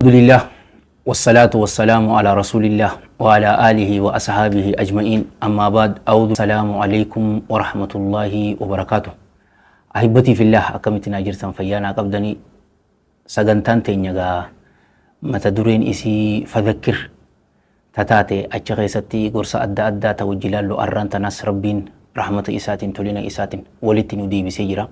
Alhamdulillah wassalatu wassalamu ala rasulillah wa ala alihi wa ashabihi ajma'in amma ba'd. A'udhu salamu alaikum wa rahmatullahi wa barakatuh. Ahibbati fillah, akkamitti naa jirtan? Fayyaa naa qabdanii? Sagantaan teenya gaa mata dureen isii fadhakkir tataate, achi keessatti gorsa adda addaa ta wajji laallu. Arraan tanaas Rabbiin rahmata isaatiin, tolina isaatiin walitti nu deebisee jira.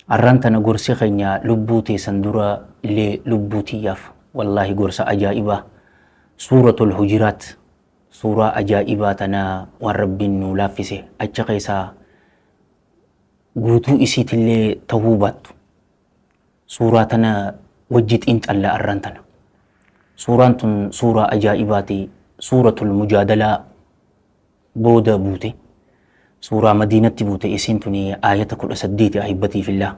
Arraan tana gorsi keenya lubbuu teessan dura illee lubbuu tiyyaaf, wallaahi gorsa ajaa'ibaa, Suuratul Hujuraat, suuraa ajaa'ibaa tana waan Rabbiin nuu laaffise achi keessaa guutuu isiitillee tahuu baattu suuraa tana wajji xiinxalla arraan tana. Suuraan tun suuraa ajaa'ibaati. Suuratul Mujaadalaa booda buute. Suuraa Madiinatti buute isiin tuni. Aayata 18, ahibbatii fillah.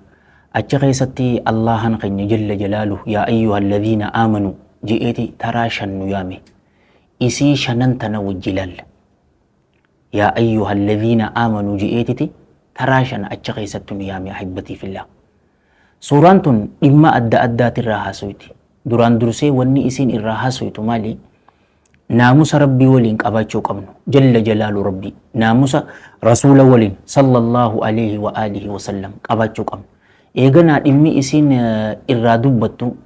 Achi keessatti Allahan keenya jalla jalaaluhu yaa ayyuha alladhiina aamanu je'eeti taraa shan nu yaame. Isii shanan tana wajji laalla. Yaa ayyuha alladhiina aamanu je'eetiti taraa shan achi keessatti nu yaame, ahibbatii fillah. Suuraan tun dhimma adda addaatirraa haasoyti. Duraan dursee wanni isiin irraa haasoytu maali? Naamusa Rabbii waliin qabaachuu qabnu, jalla jalaalu Rabbii, naamusa Rasuula waliin sallallahu alaihi wa alihi wa sallam qabaachuu qabnu. Eeganaa dhimmi isiin irraa dubbattu,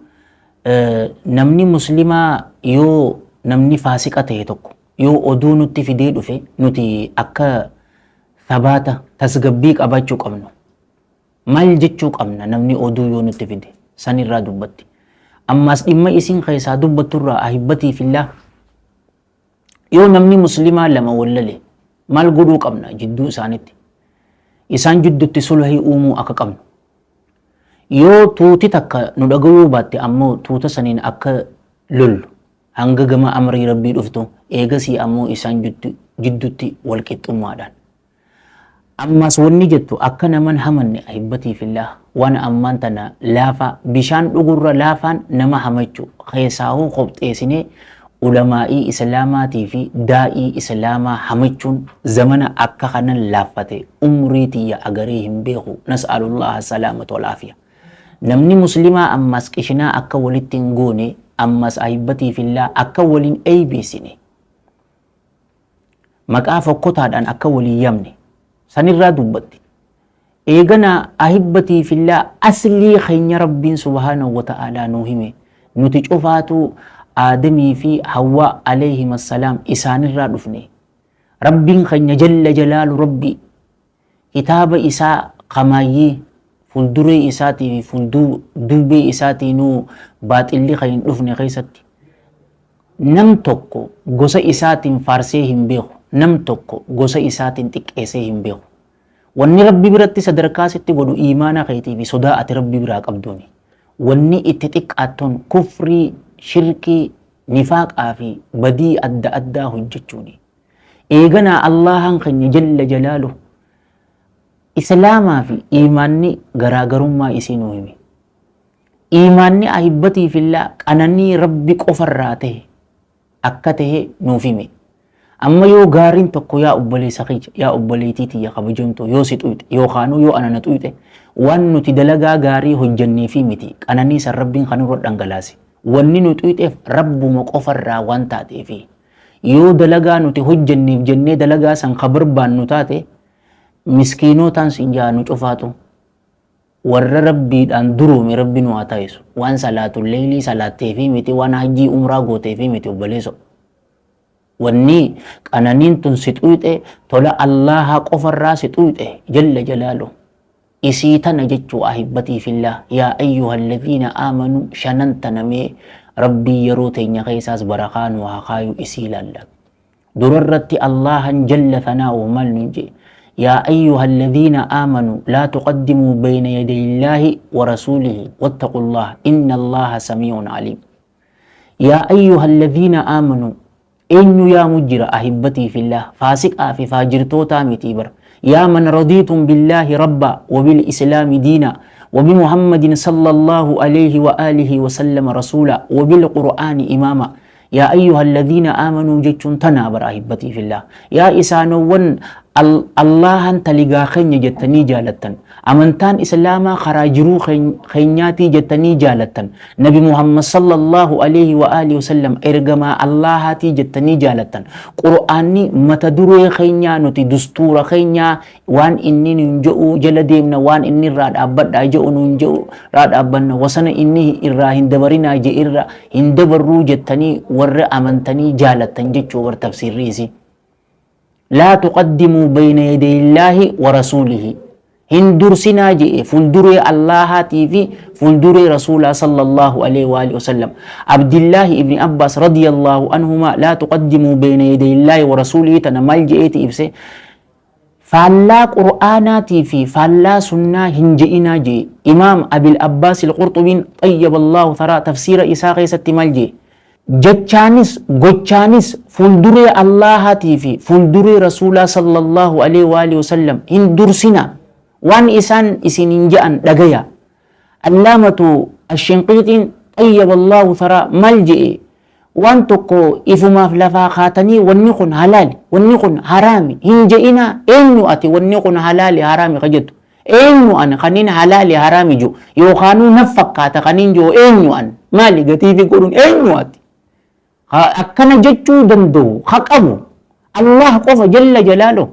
namni muslimaa yoo namni faasiqa ta'e tokko yoo oduu nutti fidee dhufe, nuti akka thabaata, tasgabbii qabaachuu qabnu. Maal jechuu qabna namni oduu yoo nutti fide? San irraa dubbatti. Ammaas dhimma isin keessaa dubbatturraa, ahibbatii fillah, yoo namni muslimaa lama wallale maal godhuu qabna jidduu isaanitti? Isaan jidduutti sulhii uumuu akka qabnu. Yoo tuuti takka nu dhagayuu baatte ammoo tuuta saniin akka lollu hanga gama amrii Rabbii dhuftu, eegasii ammoo isaan jidduutti wal qixxummaadhaan. Ammas wanni jettu akka naman hamanne, ahibbatii fillah, waan ammaan tana laafaa bishaan dhugurra laafaan nama hamachu, keessaahuu qopheessinee ulamaa'ii islaamaatii fi daa'ii islaamaa hamachuun zamana akka kanan laaffate umrii tiyya agaree hin beeku. Nas'alullaha salaamata wal aafiya. Namni muslimaa ammas qishinaa akka walitti hin goone, ammas ahibbatii fillah akka waliin eeybeessine, maqaa fokkotaadhaan akka walii yamne sanirraa dubbatti. Eeganaa, ahibbatii fillah, aslii keenya Rabbiin subhaanahu wa ta'aalaa nuu hime. Nuti cufaatu Aadamii fi Hawwaa alayhim assalaam isaanirraa dhufne. Rabbiin keenya jalla jalaalu Rabbi kitaaba isaa kamaayyii fuulduree isaatii fi fuulduubee isaatiinuu baaxilli kan hin dhufne keessatti nam tokko gosa isaatiin faarsee hin beeku, nam tokko gosa isaatiin xiqqeessee hin beeku. Wanni Rabbi biratti sadarkaa sitti godhu iimaana keetii fi sodaa ati Rabbi biraa qabduuni. Wanni itti xiqqaattuun kufrii, shirkii, nifaaqaa fi badii adda addaa hojjechuuni. Eeganaa Allahan keenya jalla jalaalu islaamaa fi iimaanni garaagarummaa isii nuu hime. Iimaanni, ahibbatii fillah, qananii Rabbi qofarraa ta'e akka ta'e nuuf hime. Amma yoo gaariin tokko, yaa obboleessa kiyya, yaa obboleettii tiyya kabajamtuu, yoo si xuyxe yookaanuu yoo ana na xuyxe, waan nuti dalagaa gaarii hojjennee fi miti qananii san Rabbiin kan nurra dhangalaase. Wanni nu xuyxeef Rabbuma qofarraa waan taateefi. Yoo dalagaa nuti hojjenneef jennee dalagaa san ka barbaannu taate, miskiinotaan sin jaa, nu cufaatu warra Rabbiidhaan duroome Rabbi nu haa taasisu. Waan salaatul leeylii salaattee fi miti, waan hajjii umraa gootee fi miti, obboleesso. Wanni qananiin tun si xuyxe tola Allaha qofarraa si xuyxe jalla jalaalu. Isii tana jechuu, ahibbatii fillah, yaa ayyuha alladhiina aamanuu shanan tana mee Rabbii yeroo teenya keessaas barakaa nu haa kaayu, isii laalla. Durarratti Allahan jalla thanaa'u maal nun jee? Yaa ayyuha alladhiina aamanuu laa tuqaddimuu bayna yaday Illaahi wa rasuulihi wattaqullaha inna Allaha samii'un aliim. Yaa ayyuha alladhiina aamanuu eenyu yaamu jira, ahibbatii fillah? Faasiqaa fi faajirtootaa mitii bar. Yaa man radiitum billaahi rabba wa bil islaami diina wa bi Muhammadin sallallahu alayhi wa alihi wa sallama rasuula wa bil qur'aani imaama. Yaa ayyuha alladhiina aamanuu jechuun tanaa bar, ahibbatii fillah. Yaa isaanowwan Allaahan taligaa keenya jettanii jaalattan, amantaan Islaamaa karaa jiruu keenyaatii jettanii jaalattan, Nabi Muhammad sallallahu alaihi wa alihi wasallam ergamaa Allaahaatii jettanii jaalattan, Qur'aanni mata duree keenyaa, nuti dustuura keenyaa, waan inni nuun je'u jala deemna, waan inni irraa dhaabbadhaa je'u nuun je'u irraa dhaabbanna, wasana inni irraa hin dabarinaa je'e irra hin dabarruu jettanii warra amantanii jaalattan jechuu bar tafsiirri isii. Laa tuqaddimuu bayna yadayillaahi wa rasuulihi. Hin dursinaa je'e fuulduree Allaahaatii fi fuulduree Rasuulaa sallallahu alaihi wa alihi wasallam. Abdillaahi ibni Abbaas radiyallahu anhumaa laa tuqaddimuu bayna yadayillaahi wa rasuulihi tana maal je'eeti ibse? Faallaa Qur'aanaatii fi faallaa sunnaa hin je'inaa je'e. Imaam Abil Abbaas al-Qurxubiin xayyaballaahu tharaa tafsiira isaa keessatti maal je'e? Jechaanis gochaanis fuulduree Allaahaatii fi fuulduree Rasuulaa sallallaahu aleyhi wa aalihi wasallam hin dursinaa. Waan isaan isiniin je'an dhagayaa. Allaamatu Ashinqiixiin xayyaballaahu tharaa maal je'e? Waan tokko ifumaaf lafaa kaatanii wanni kun halaali, wanni kun haraami hin je'inaa. Eenyu ati wanni kun halaali haraami ka jettu? Eenyu an kanin halaali haraami ji'u yookaanuu naf fakkaata kanin ji'u eenyu an maali gatiifi godhun eenyu ati akkana jechuu danda'u ka qabu Allah qofa jalla jalaaluhu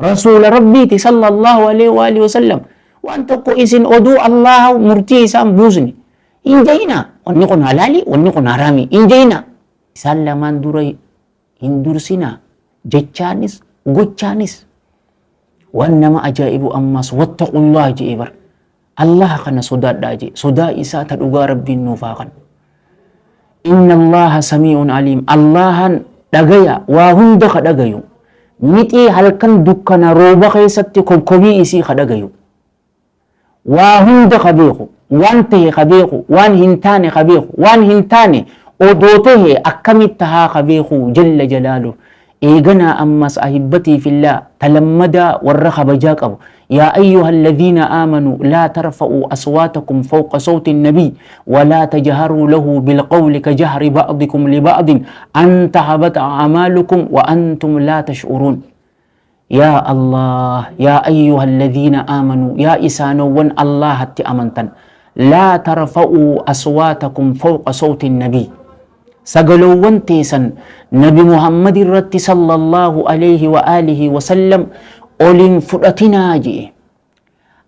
rasuula rabbiiti sallallahu alaihi wa alihi wasallam. Waan tokko isin oduu Allah murtii isaan buusne hin je'ina, wanni kun halaali wanni kun haraami hin je'ina, isaan lamaan dura hin dursinaa jechaanis gochaanis. Waan nama ajaa'ibu ammas wattaqullah je'e bar. Allah kana sodaadhaa je'e. Sodaa isaa ta dhugaa Rabbiin nuuf haa kennu. Inna Allaha samii'un aliim. Allahan dhagaya, waa hunda ka dhagayu. Mixii halkan dukkana rooba keessatti kobkobii isii ka dhagayu. Waa hunda ka beeku, waan tahe ka beeku, waan hin taane ka beeku, waan hin taane odoo tahe akkamitti tahaa ka beeku jalla jalaaluhu. Eeganaa ammas ahibbatii fillah ta lammadaa warra kabajaa qabu. Yaa ayyuha alladhiina aamanuu laa tarfa'uu aswaatakum fawqa sawti nabiy wa laa tajharuu lahu bilqawli ka jahri ba'dikum li ba'din an tahbata a'maalukum wa antum laa tash'uruun. Yaa Allaah, yaa ayyuhalladhiina aamanuu, yaa isaanowwan Allaahatti amantan, laa tarfa'uu aswaatakum fawqa sawti nabii. Sagaloowwan teessan Nabi Muhammad irratti sallallahu alayhi wa alihi wa sallam olin fudhatinaa je'e.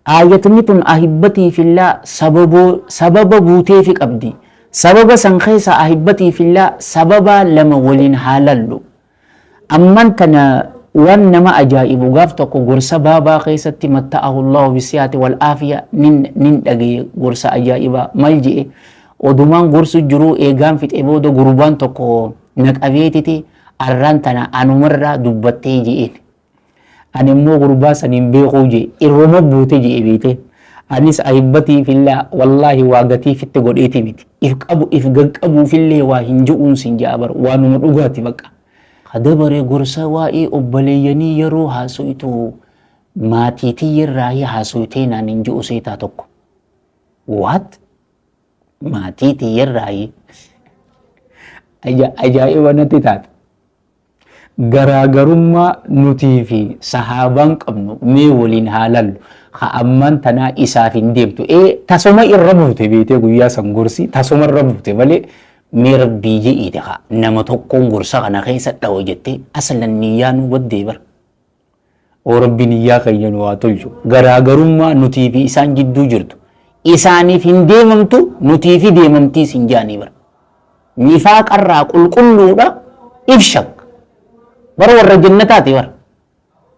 Aayatni tun ahibbatii fillaa sababoo sababa guuteefi qabdi. Sababa san keessa ahibbatii fillaa sababaa lama waliin haa lallu. Amman tana waan nama ajaa'ibu gaaf tokko gorsa baabaa keessatti matta'ahu Allahu bisihaati wal aafiya nin nin dhagaye gorsa ajaa'ibaa. Mal je'e? Odumaan gorsu jiruu eegaan fixe booda gurbaan tokko na qabeetiti arraan tana anumarraa dubbattee je'een. Ani immoo gurbaa san hin beekuu je'e, irruma buute je'e beeyte. Anis ahibbatii fillaa wallaahi waa gatii fitti godheeti miti. If qabu if gaqqabuufillee waa hin je'uun sin je'a bar, waanuma dhugaati bakka. Ka dabare gorsa waa'ee obboleeyyanii yeroo haasoytu maatii tiyyarraahi haasoytee naan hin je'u seetaa tokko. What? Maatii tiyyarraahi? Ajaa'iba natti taate. Garaagarummaa nutii fi sahaabaan qabnu mee waliin haa lallu. Ka ammaan tanaa isaaf hin deemtu. Ee tasuma irra buute beetee guyyaa san gorsi tasuma irra buute malee mee rabbii je'iite kaa nama tokkoon gorsa kana keessa dhawa jettee aslan niyyaa nu baddee bar. Oo rabbi niyyaa keenya nu haa tolchu. Garaagarummaa nutii fi isaan jidduu jirtu. Isaaniif hin deemamtu, nutii fi deemamtiis hin jaanii bar. Nifaaqarraa qulqulluudha if shak. Bara warra jannataati bara.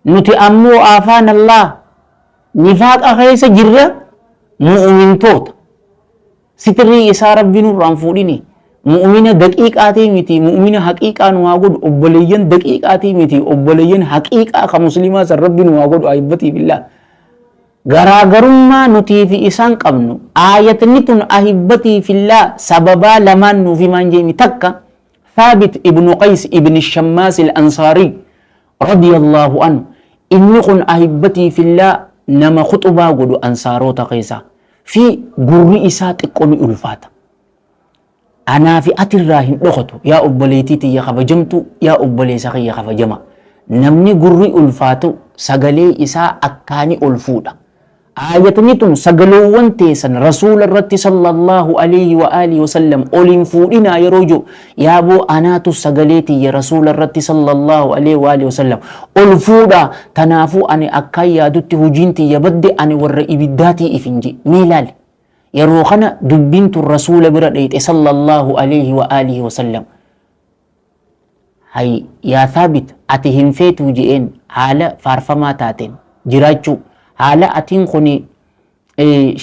Nuti ammoo afaan Allah nifaaqa keessa jirra mu'umintoota. Sitrii isaa rabbi nurraa hin fuudhini. Mu'umina daqiiqaatii miti, mu'umina haqiiqaa nu haa godhu, obboleeyyan daqiiqaatii miti, obboleeyyan haqiiqaa ka muslimaa san rabbi nu haa godhu, ahibbatii billah. Garaagarummaa nutii fi isaan qabnu, aayatni tun ahibbatii fillah sababaa lamaan nuuf himaan jeemi. Takka Thaabit ibnu Qays ibni Shammaas al-Ansaari radiyallahu anhu, inni kun ahibbatii fillah nama khuxubaa godhu ansaaroota keessaa fi gurri isaa xiqqo ni ulfaata. Anaa fi ati irraa hin dhokatu yaa obboleettii tiyya kabajamtuu, yaa obboleessa kiyya kabajama. Namni gurri ulfaatu sagalee isaa akkaani ol fuudha. Aayatni tun sagaloowwan teessan Rasuula irratti sallallaahu aleyhi wa aalihi wa sallam ol hin fuudhinaa yeroo ji'u yaaboo anaatu sagalee tiyya Rasuula irratti sallallaahu aleyhi wa aalihi wa sallam ol fuudha tanaafuu ani akkaan yaadutti hujiin tiyya badde ani warra ibiddaatii ifin ji'e. Mee laali yeroo kana dubbiin tun Rasuula bira dheyxe sallallaahu aleyhi wa aalihi wa sallam. Hay yaa Thaabit ati hin feetuu je'een haala faarfamaa taateen jiraachuu, haala atiin kuni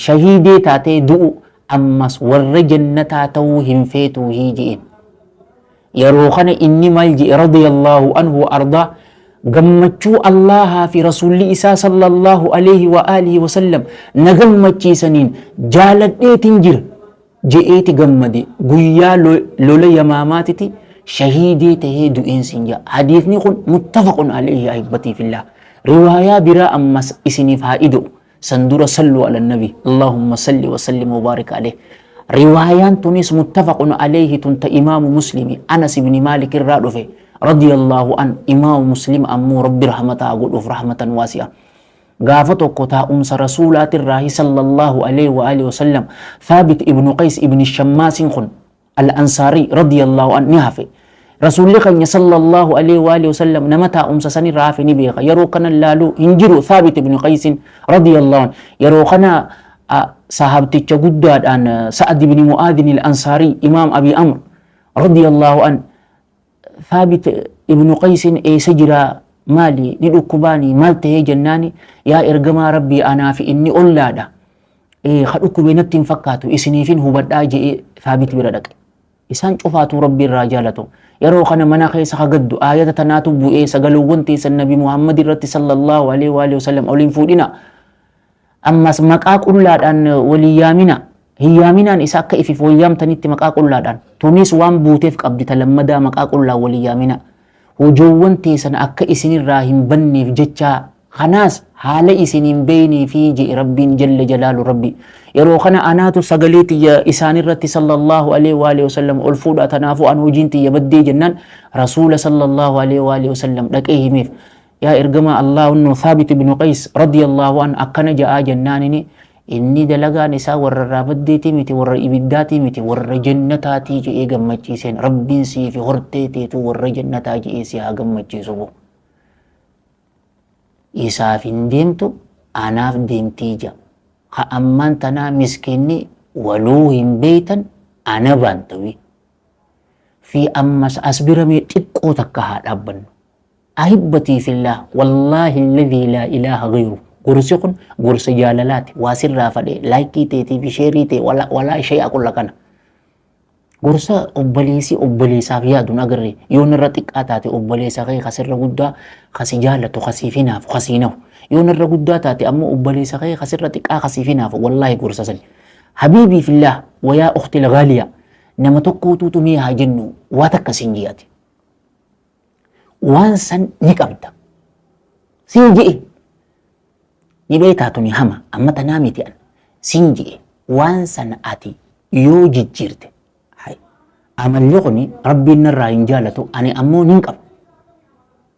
shahiidee taatee du'u ammas warra jannataa ta'uu hin feetuuhii je'een. Yeroo kana inni maal je'e radiyallahu anhu wa ardaa gammachuu Allaahaa fi rasuulli isaa sallallahu aleyhi wa aalihi wa sallam na gammachiisaniin jaaladheetin jira. Je'eeti gammade guyyaa lola yamaamaatiti shahiidee tahee du'een siin ja'a hadiisni kun muttafaqun alayhi ahibbatii fillah riwaayaa biraa ammas isiniif haa ida'u san dura sallu ala nabi allahumma salli wa sallim wa barik alayhi riwaayaan tunis muttafaqun alayhi tun ta imaamu muslimi anas ibni maalik irraa dhufe radiyallahu an imaamu muslim ammoo rabbi rahmataa godhuuf rahmatan waasi'a Gaafa tokko taa'umsa Rasuulaatirraahi sallallaahu aleyhi wa aalihi wa sallam Thaabit ibnu Qays ibni Shammaasiin kun Al-Ansaarii radiyallaahu an ni hafe. Rasuulli keenya sallallaahu aleyhi wa aalihi wa sallam nama taa'umsa sanirraa hafe ni beeka. Yeroo kana laaluu hin jiru Thaabit ibnu Qaysiin radiyallaahu an. Yeroo kana sahaabticha guddaadhaan Sa'ad ibni Mu'aadin Al-Ansaarii Imaam Abi Amr radiyallaahu an Thaabit ibnu Qaysin eessa jiraa maali ni dhukkubaani maal tahee jennaani yaa ergamaa Rabbii anaa fi inni ollaadha ka dhukkube natti hin fakkaatu isiniifin hubadhaa je'ee Thaabit bira dhaqe. Isaan cufaatuu Rabbii irraa jaalatu. Yeroo kana mana keessa ka gaddu aayata tanaatu bu'ee sagaloowwan teessan Nabi Muhammad irratti sallallahu alaihi wa alihi wasallam ol hin fuudhina. Ammas maqaa qullaadhaan walii yaamina. Hin yaaminaan isa akka ifiif wal yaamtanitti maqaa qullaadhaan. Tunis waan buuteef qabdi ta lammadaa maqaa qullaan walii yaamina. Hujoowwan teessan akka isinirraa hin banneef jechaa kanaas haala isin hin beeyneefi je'e Rabbiin jalla jalaalu Rabbi. Yeroo kana anaatu sagalee tiyya isaanirratti sallallahu alaihi wa alihi wasallam ol fuudha tanaafuu an hojiin tiyya baddee jennaan Rasuula sallallahu alaihi wa alihi wasallam dhaqee himeef. Yaa ergamaa Allaah innoo Thaabit ibnu Qays radiyallaahu an akkana ja'aa jennaanini inni dalagaan isaa warra irraa baddeetii miti warra ibiddaatii miti warra jannataatii je'ee gammachiiseen Rabbiin sii fi hortee teetuu warra jannataa je'ee si haa gammachiisu boo. Isaaf hin deemtu anaaf deemtii ja'a. Ka ammaan tanaa miskiinni waluu hin beeytan ana baantawi. Fi ammas as bira mee xiqqoo takka haa dhaabbannu. Ahibbatii fillah wallaahi alladhii laa ilaaha gayru gorsi kun gorsa jaalalaati waa sirraa fadhee laayikii teetii fi sheerii tee walaa walaa shay'a qulla kana gorsa obboleessi obboleessaaf yaadu hin agarre yoo narra xiqqaa taate obboleessa kee kasirra guddaa kasi jaalatu kasiif hinaafu kasii nahu yoo narra guddaa taate ammoo obboleessa kee kasirra xiqqaa kasiif hinaafu wallaahi gorsa sani habiibii fillah wayaa ukhtil ghaaliya nama tokkootuutu mee haa jennu waa takka siin ji'ate waan san ni qabda. Siin je'e ni beektaa tuni hama amma tanaa miti an siin je'e waan san ati yoo jijjiirte hay amalli kuni rabbiin narraa hin jaalatu ani ammoo nin qaba.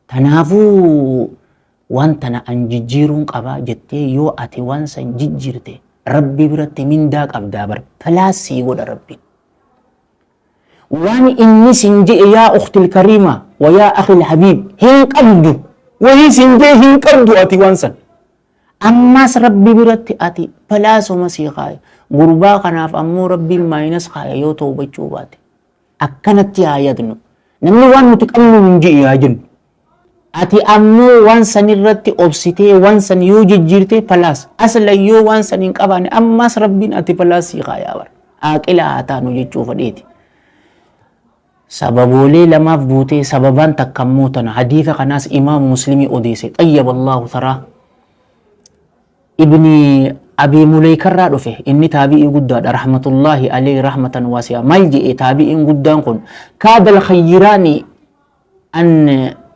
Tanaafuu waan tana an jijjiiruun qabaa jettee yoo ati waan san jijjiirte rabbi biratti mindaa qabdaa bar pilaas sii godha rabbiin. Waan inni sin je'e yaa ukhtil kariima wa yaa akhil habiib hin qabdu. Wahii sin je'e hin qabdu ati waan san. Ammaas rabbi biratti ati palaasuma sii kaaya. Gurbaa kanaaf ammoo rabbiin maayinas kaaya yoo toobachuu baate. Akkanatti haa yaadnu. Namni waan nuti qabnu hin je'e haa jennu. Ati ammoo waan san irratti obsitee waan san yoo jijjiirte palaas. Aslan yoo waan san hin qabaanne ammaas rabbiin ati palaas sii kaayaa bara. Aaqila haa taanu jechuu fadheeti. Sababoolee lamaaf buutee sababaan takka ammoo tana hadiisa kanaas imaamu muslimii odeesse xayyaba Allahu tharaa. Ibni Abii Muleykarraa dhufe inni taabi'ii guddaadha rahmatullaahi alayhi rahmatan waasi'a maal je'e taabi'iin guddaan kun kaadal khayyiraani an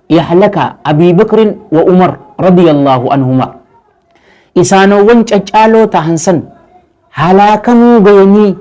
yahlaka Abii Bakrin wa Umar radiyallahu anhuma isaanowwan caccaaloo tahan san halaakamuu gayanii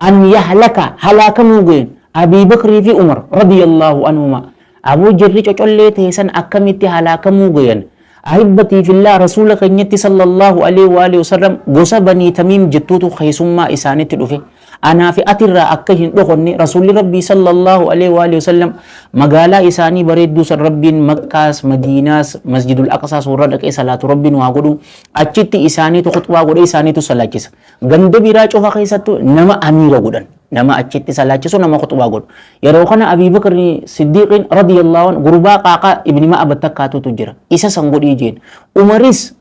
an yahlaka halaakamuu gayan Abii Bakrii fi Umar radiyallahu anhuma Aboo jarri cocollee ta'e san akkamitti halaakamuu gayan? Ahibbatii fillah Rasuula keenyatti sallallahu alaihi wa alihi wasallam gosa Banii Tamiim jettuutu keessummaa isaanitti dhufe. Anaa fi atirraa akka hin dhokonne Rasuulli Rabbii sallallahu alaihi wa alihi wasallam magaalaa isaanii bareedduu san Rabbiin Makkaas, Madiinaas, Masjidul Aqsaas warra dhaqee salaatu Rabbiin waa godhu achitti isaaniitu khuxbaa godhee isaaniitu salaachisa. Ganda biraa cufa keessattuu nama amiira godhan. Nama achitti salaachisu nama khuxbaa godhu. Yeroo kana Abii Bakr Siddiiqiin radiyallahu anhu gurbaa Qaaqaa ibni Ma'abad takkaatutu jira. Isa san godhii jeen. Umaris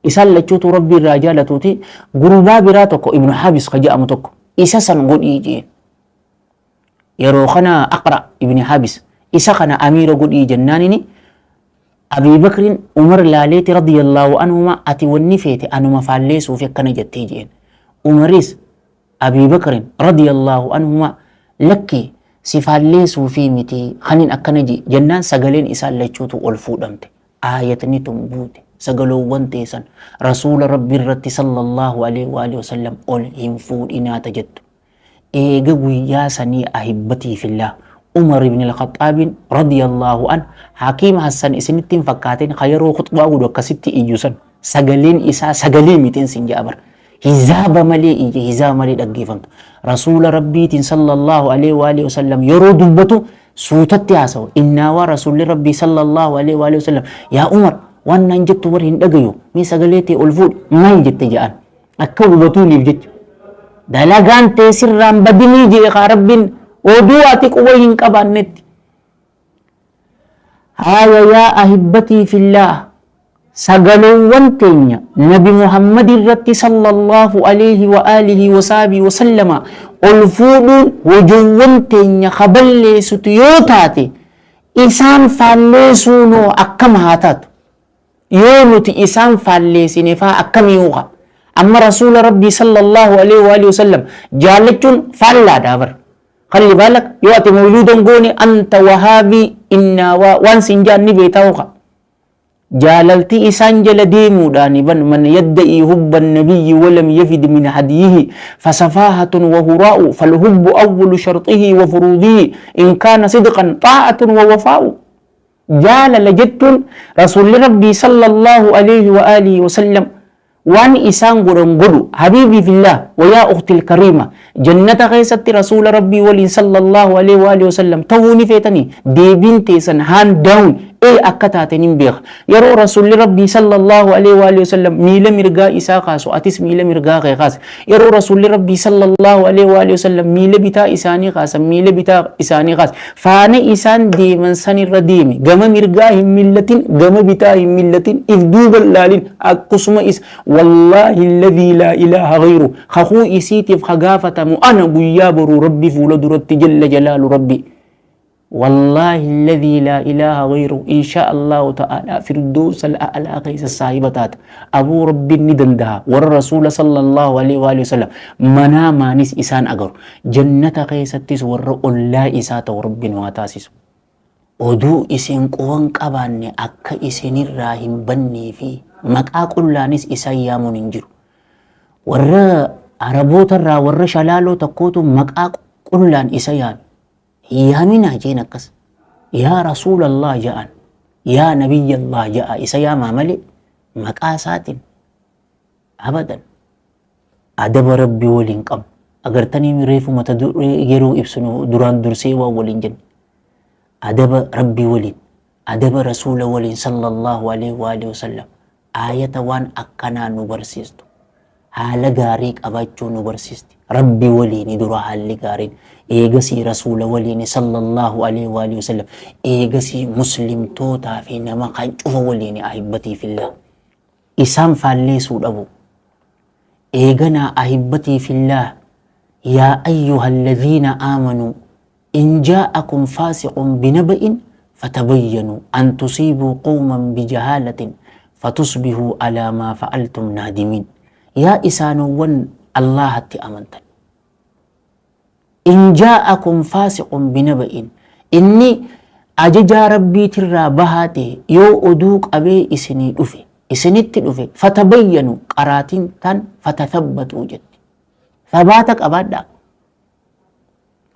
isaan lachuutu Rabbii irraa jaalatuuti gurbaa biraa tokko Ibnu Habis ka jedhamu tokko isa san godhii jeen. Yeroo kana Aqra ibni Habis isa kana amiira godhii jennaanini Abii Bakriin Umar laaleeti radiyallahu anhuma ati wanni feete anuma faalleessuufi akkana jettee jeen. Umaris Abii Bakrin radiyallahu anhuma lakki si faalleessuufii miti kanin akkana jee jennaan sagaleen isaan lachuutu ol fuudhamte. Aayatni tun buute sagaloowwan teessan rasuula rabbi irratti sallallahu alaihi wa alihi wasallam ol hin fuudhinaa ta jettu. Eega guyyaa sanii ahibbatii fillah Umar ibn al-Khaxaabiin radiyallahu an Hakiim Hassan isinitti hin fakkaatin ka yeroo khuxbaa godhu akkasitti iyyu san sagaleen isaa sagalee mitiin sin ja'a bar hizaaba malee iyya hizaaba malee dhaggeeffamtu rasuula rabbiitiin sallallahu alaihi wa alihi wasallam yeroo dubbatu suutatti haasawu innaawaa rasuulli rabbii sallallahu alaihi wa alihi wasallam yaa Umar waan naan jettu war hin dhagayu mee sagalee tee ol fuudhi maal jette ja'an Akka hubatuuniif jecha. Dalagaan tee sirraan badinii jee kaa rabbiin oduu ati quba hin qabaannetti. Haaya yaa ahibbatii fillaah sagaloowwan teenya nabi Muhammad irratti sallallahu alayhi wa alihi wa sahbihi wa sallama ol fuudhuun hojiiwwan teenya ka balleessitu yoo taate isaan faalleessuunoo akkam haa taatu? Yoo nuti isaan faalleesine faa akkamii uka? Amma Rasuula Rabbii sallallahu alaihi wa alihi wasallam jaalachuun faallaadha bar. Kalli baalak yoo ati mawluuda hin goone anta wahaabii innaa waa waan siin jaan ni beetaa uka. Jaalalti isaan jala deemuudhaan ban man yadda'ii hubba nabiyyi walam yafid min hadyihi fasafaahatun wa huraa'u falhubbu awwalu sharxihi wa furuudihi in kaana sidqan xaa'atun wa wafaa'u. Jaalala jechuun Rasuulli Rabbii sallallahu aleyhi wa aalihi wa sallam waan isaan godhan godhu habiibii fillah wa yaa ukhtil kariima jannata keessatti Rasuula Rabbii waliin sallallahu aleyhi wa aalihi wa sallam ta'uu ni feetanii deebiin teessan hand down ee akka taate nin beeka yeroo Rasuulli Rabbii sallallahu aleyhi wa aalihi wa sallam miila mirgaa isaa kaasu atis miila mirgaa kee kaasi Yeroo Rasuulli Rabbii sallallahu alaihi wa alihi wasallam miila bitaa isaanii kaasan miila bitaa isaanii kaase faana isaan deeman sanirra deemi gama mirgaa hin millatin gama bitaa hin millatin if duuba hin laalin akkusuma is wallaahi alladhii laa ilaaha ghayru kakuu isiitiif ka gaafatamu ana guyyaa boruu Rabbi fuula duratti jalla jalaalu Rabbi Wallaahi alladhii laa ilaaha ghayruhu inshaa Allahu ta'aalaa firdawsal a'laa keessa saahiba taata. Aboo Rabbiin ni dandaha warra Rasuula sallallahu alaihi wa alihi wasallam manaa maanis isaan agaru. Jannata keessattis warra ollaa isaa ta'u Rabbiin waa taasisu. Oduu isin quban qabaanne akka isinirraa hin bannee fi maqaa qullaanis isaan yaamuun hin jiru. Warra Arabootarraa warra shalaaloo tokkootu maqaa qullaan isa yaame. Hin yaaminaa jeen akkas. Yaa Rasuulallah ja'an. Yaa Nabiyyallah ja'a isa yaamaa malee maqaa isaatiin abadan adaba Rabbi waliin qabnu. Agartanii reefu mata duree yeroo ibsinu duraan dursee waan waliin jenne. Adaba Rabbi waliin, adaba Rasuula waliin sallallahu alaihi wa alihi wasallam Aayata waan akkanaa nu barsiistu. Haala gaarii qabaachuu nu barsiisti. Rabbi waliini dura haalli gaariin. Eegasii Rasuula waliini sallallahu aleyhi wa alihi wasallam. Eegasii muslimtootaa fi nama kan cufa waliini ahibbatii fillah. Isaan faalleesuu dhabuu. Eeganaa ahibbatii fillah yaa ayyuhalladhiina aamanuu In jaa'akum faasiqun binaba'in fatabayyanuu an tusiibuu qawman bijahaalatin fatusbihuu alaa maa fa'altum naadimiin. Yaa isaanowwan Allaahatti amantan! In jaa'akum faasiqun binaba'in inni ajajaa Rabbiitirraa bahaa ta'e yoo oduu qabee isinii dhufe, isinitti dhufe, fatabayyanuu qaraatiin tan fatathabbatuu jetti. Thabaata qabaadhaa.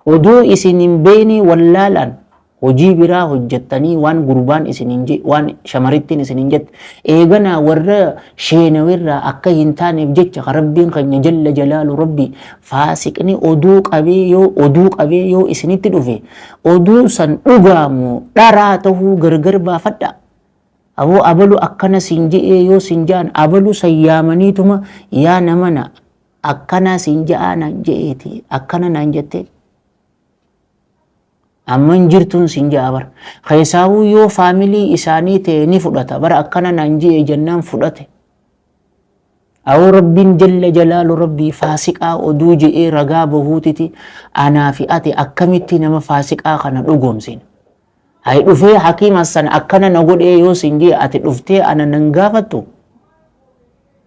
Oduu isin hin beeynee wallaalaan Hojii biraa hojjattanii waan gurbaan isiniin je, waan shamarittiin isiniin jette, eeganaa warra sheenawerraa akka hin taaneef jecha ka Rabbiin keenya jalla jalaalu Rabbi faasiqni oduu qabee yoo oduu qabee yoo isinitti dhufe oduu san dhugaa moo dharaa tahuu gargar baafadhaa. Aboo abalu akkana siin je'ee yoo siin ja'an abalu san yaamaniituma yaa namana akkanaa siin ja'aa naan je'eeti akkana naan jettee. Amma hin jirtuun siin ja'a bara. Keessaawuu yoo faamilii isaanii ta'e ni fudhata. Bara akkana naan je'e jennaan fudhate. Awoo Rabbiin jalla jalaalu Rabbii faasiqaa oduu je'ee ragaa bahuutiti anaa fi ati akkamitti nama faasiqaa kana dhugoomsina. Hay dhufee Hakiim Hassan akkana na godhee yoo siin je'e ati dhuftee ana nan gaafattu.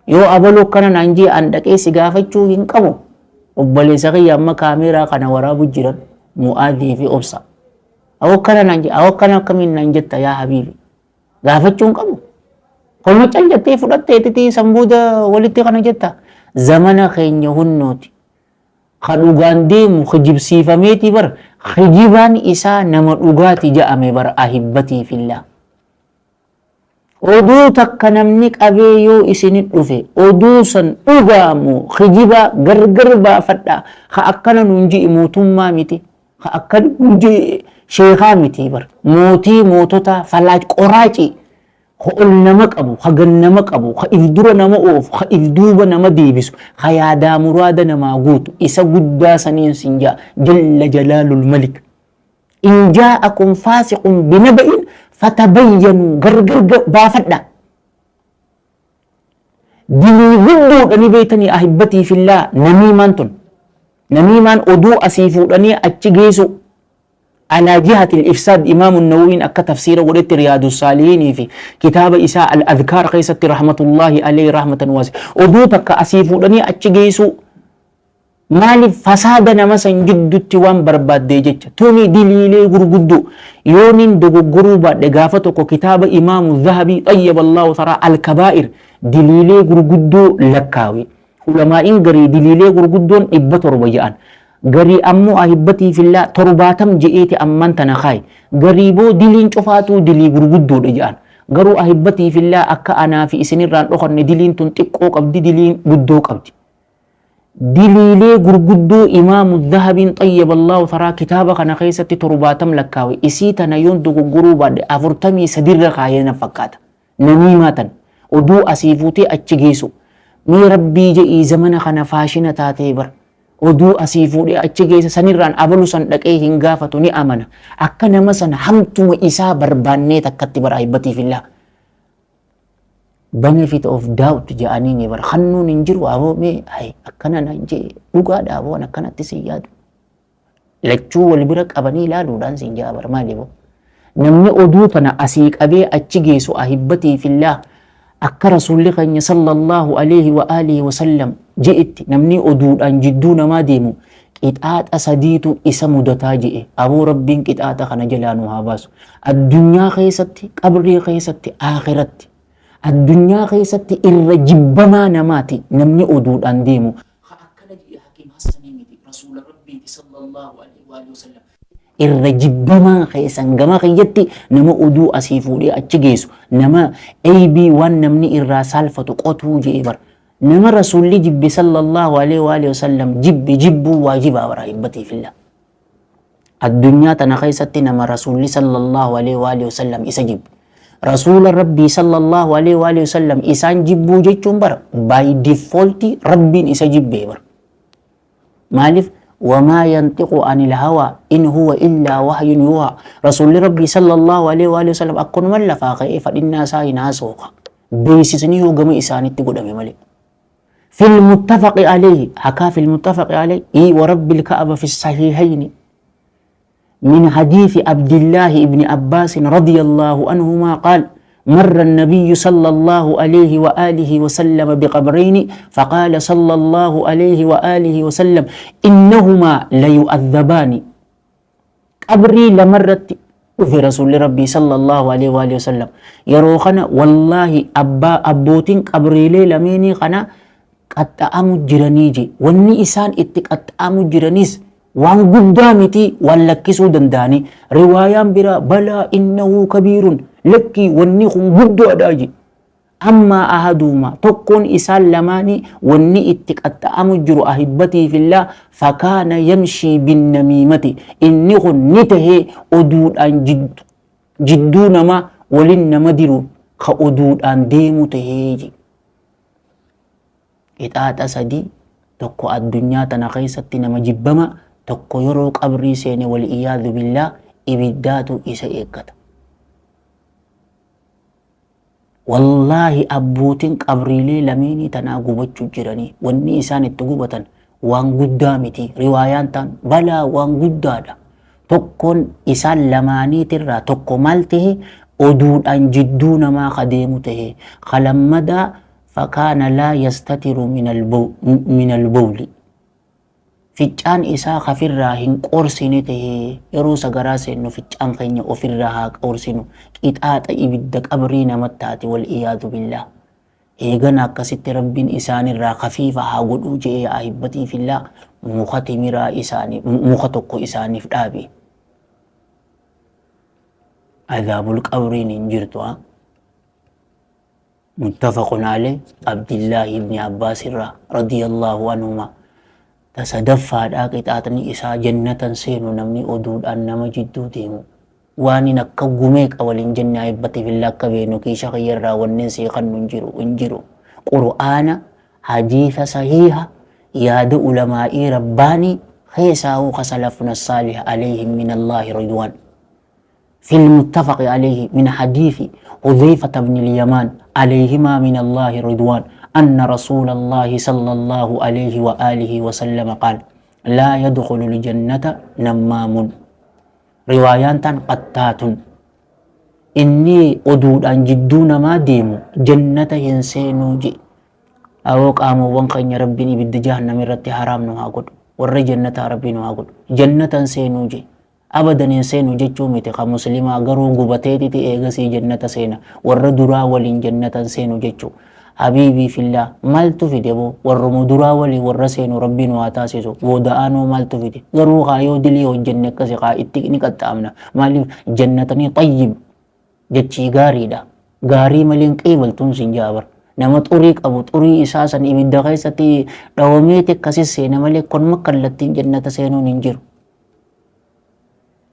Yoo abalu akkana naan jee an dhaqee si gaafachuu hin qabu. Obboleessa kiyya amma kaameeraa kana waraabu jiran Mu'aadhii fi Obsa. Awoo akkana naan jee awoo akkana akkamiin naan jetta yaa habiibi. Gaafachuu hin qabu. Kolma cal jettee fudhatteetiti san booda walitti kana jetta. Zamana keenya hunnooti. Ka dhugaan deemu kijibsiifameeti bar kijibaan isaa nama dhugaati ja'ame bar ahibbatii fillah. Oduu takka namni qabee yoo isinit dhufe oduu san dhugaa moo kijibaa gargar baafadhaa ka akkana nuun ji'i mootummaa miti ka akkana nuun ji'i sheekaa miti bar mootii moototaa falaaj qoraaci ka ol nama qabu ka gad nama qabu ka if dura nama oofu ka if duuba nama deebisu ka yaadaa muraada namaa guutu isa guddaa saniin sin ja'a jalla jalaalul malik. In jaa'akum faasiqun binaba'in fatabayyanuu gargar baafadha. Dilii guddoodha ni beektanii ahibbatii fillaa namiimaan tun. Namiimaan oduu asii fuudhanii achi geessu. Alaa jihatil ifsaad imaamu nawawiin akka tafsiira godhetti riyaadu saalihiinii fi kitaaba isaa al adkaar keessatti rahmatullaahi alayhi rahmatan waasi. Oduu takka asii fuudhanii achi geessuu. Maaliif fasaada nama san jiddutti waan barbaaddee jecha. Tuni diliilee gurguddoo. Yoonin dogoggoruu baadhe gaafa tokko kitaaba Imaamu Zahabii xayyaballahu taraa al-kabaa'ir diliilee gurguddoo lakkaawe. Ulamaa'iin garii diliilee gurguddoon 700 ja'an. Garii ammoo ahibbatii fillaa 70 je'eeti amman tana kaaye. Garii boo diliin cufaatuu dilii gurguddoodha ja'an. Garuu ahibbatii fillaa akka anaa fi isinirraan dhokanne diliin tun xiqqoo qabdi diliin guddoo qabdi. Diliilee gurguddoo Imaamu Zahabiin xayyaballahu taraa kitaaba kana keessatti torbaatam lakkaawe isii tana yoon dogoggoruu baadhe 43 irra kaayee na fakkaata. Namiimaa tana oduu asii fuutee achi geessu. Mee rabbii je'ii zamana kana faashina taatee bar. Oduu asii fuudhee achi geessa sanirraan abalu san dhaqee hin gaafatu ni amana. Akka nama sana hamtuma isaa barbaannee takkatti bar ahibbatii fillaa. Benefit of doubt ja'anii ni bar hannuun hin jiru aboo mee hay akkana naan jee dhugaadha aboo an akkanatti sin yaadu. Lachuu wal bira qabanii ilaaluudhaan sin ja'a bar maali boo. Namni oduu tana asii qabee achi geessu ahibbatii fillah akka rasuulli keenya sallallahu alaihi wa alihi wa sallam je'etti namni oduudhaan jidduu namaa deemu qixaaxa sadiitu isa mudataa je'e aboo rabbiin qixaaxa kana jalaa nu haa baasu. Addunyaa keessatti, qabrii keessatti, aakhiratti. Addunyaa keessatti irra jibbamaa namaati namni oduudhaan deemu. Ka akkana jedhe Hakiim Hassanii miti, Rasuula Rabbiiti sallallahu alaihi wa alihi wasallam. Irra jibbamaa keessan gama kiyyatti nama oduu asii fuudhee achi geessu, nama eybii waan namni irraa saalfatu qotuu jedhe bar. Nama Rasuulli jibbe sallallahu alaihi wa alihi wasallam jibbe jibbuu waajibaa bara ahibbatii fillah. Addunyaa tana keessatti nama Rasuulli sallallahu alaihi wa alihi wasallam isa jibbe. Rasuula Rabbii sallallahu alaihi wa alihi wasallam isaan jibbuu jechuun bara by default Rabbiin isa jibbee bara. Maaliif wamaa yantiqu anil hawaa in huwa illaa wahyun yuuhaa. Rasuulli Rabbii sallallahu alaihi wa alihi wasallam akkanuma lafaa ka'ee fadhinnaa isaa hin haasooka. Beeksisni yoo gama isaanitti godhame malee. في المتفق عليه حكى في المتفق عليه إي ورب الكعبة في الصحيحين من حديث عبد الله بن عباس رضي الله عنهما قال مر النبي صلى الله عليه وآله وسلم بقبرين فقال صلى الله عليه وآله وسلم إنهما ليؤذبان Qabrii lamarratti dhufe Rasuulli Rabbii sallallahu alaihi wa alihi wasallam. Yeroo kana wallaahi abbaa abbootiin qabriilee lameenii kana qaxxa'amu jiranii je. Wanni isaan itti qaxxa'amu jiranis Waan guddaa miti waan lakkisuu danda'anii. Riwaayaan biraa balaa innahu kabiirun lakkii wanni kun guddaadha jedhe. Ammaa ahaduuma tokkoon isaan lamaanii wanni itti qaxxa'amu jiru ahibbatii fillaa fakaana yamshii binnamiimati inni kun ni tahee oduudhaan jidduu namaa walin nama diru ka oduudhaan deemu tahee jedhe. Qixaaxa sadii tokko addunyaa tana keessatti nama jibbama tokko yeroo qabrii seene wal iyaadu billaa ibiddaatu isa eeggata. Wallaahi abbootiin qabriilee lameenii tanaa gubachuu jiranii wanni isaan itti gubatan waan guddaa miti riwaayaan taan balaa waan guddaadha. Tokkoon isaan lamaaniitirraa tokko maal tahe oduudhaan jidduu namaa ka deemu tahe ka lammadaa fakaana laa yastatiru minal bowli Ficcaan isaa kafirraa hin qoorsine tahee yeroo sagaraa seennu ficcaan keenya ofirraa haa qoorsinu qixaaxa ibidda qabrii namat taati wal iyaadu billaah eegana akkasitti rabbiin isaanirraa kafiifa haa godhuu je'ee ahibbatii fillaa muka timiraa isaanii muka tokko isaaniif dhaabe azaabul qabriin hin jirtu haa Muttafaqun aleyh Abdillaahi ibni Abbaas irraa radiyallaahu anhumaa Ta sadaffaadhaa qixaaxni isaa jannatan seenu namni oduudhaan nama jidduu deemu waanin akka gumeeqa waliin jenne ahibbati fillah akka beeknu kiisha kiyya irraa wannin sii kannu hin jiru hin jiru qur'aana hadiisa sahiiha yaada ulamaa'ii rabbaanii keessaahuu ka salafuna saalih aleyhim minallaahi ridwaan في المتفق عليه من حديث حذيفة بن اليمان عليهما من الله رضوان أن رسول الله صلى الله عليه وآله وسلم قال لا يدخل الجنة نمام روايان قتات inni oduudhaan jidduu namaa deemu jannata hin seenuu je awoo qaamowwan keenya rabbiin ibidda jahannam irratti haraam nu haa godhu warra jannataa rabbiin nu haa godhu jannata hin seenuu je Abadan hin seenu jechuu miti ka muslimaa garuu gubateetiti eegasii jannata seena warra duraa waliin jannata hin seenu jechu habiibii fillah maaltu fide boo warrumu duraa waliin warra seenu rabbii nu haa taasisu booda aanuu maaltu fide garuu kaa yoo dilii hojjenne akkasi kaa itti ni qaxxaamna maaliif jannatanii xayyib jechii gaariidha gaarii malee hin qeebaltuun sin jaa bar nama xurii qabu xurii isaa san ibidda keessatti dhawameeti akkasi seena malee konma kallattiin jannata seenuun hin jiru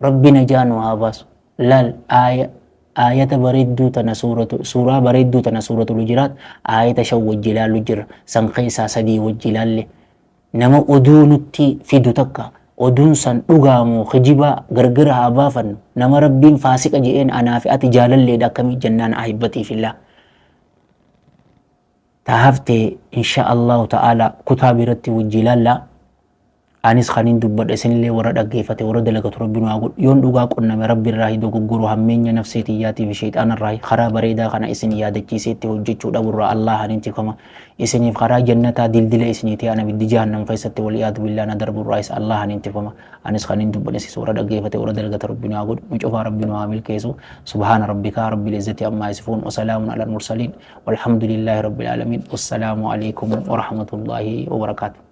Rabbi najaa nu haa baasu. Laal aaya aayata bareedduu tana suuratu suuraa bareedduu tana suuratul hujuraat aayata shan wajji ilaallu jirra. San keessaa sadii wajji ilaalle. Nama oduu nutti fidu takka oduun san dhugaa moo kijibaa gargar haa baafannu. Nama Rabbiin faasiqa je'een anaa fi ati jaalalleedha akkamii jennaan ahibbatii fillah. Ta hafte insha Allahu ta'ala kutaa biratti wajji ilaalla. Anis kanin dubbadhe isinillee warra dhaggeeffate warra dalagatu Rabbi nu haa godhu. Yoon dhugaa qunname Rabbi irraahi dogoggoruu hammeenya nafsee tiyyaatii fi sheyxaana irraahi karaa bareedaa kana isin yaadachiisee itti hojjechuu dhaburraa Allaahaan hin tikfama. Isiniif karaa jannataa dildila isinii ta'e ana ibiddi jahannam keessatti wal iyaadu billaa na darburraahis Allaahaan hin tikfama. Anis kanin dubbadhe isis warra dhaggeeffate warra dalagatu Rabbi nu haa godhu. Nu cufaa Rabbi nu haa milkeessu. Subhaana Rabbika Rabbil izzati ammaa yasifuun wa salaamun alal mursaliin. Walhamdulillaahi Rabbil aalamiin. Wassalaamu alaikum wa rahmatullaahi wa barakaatuh.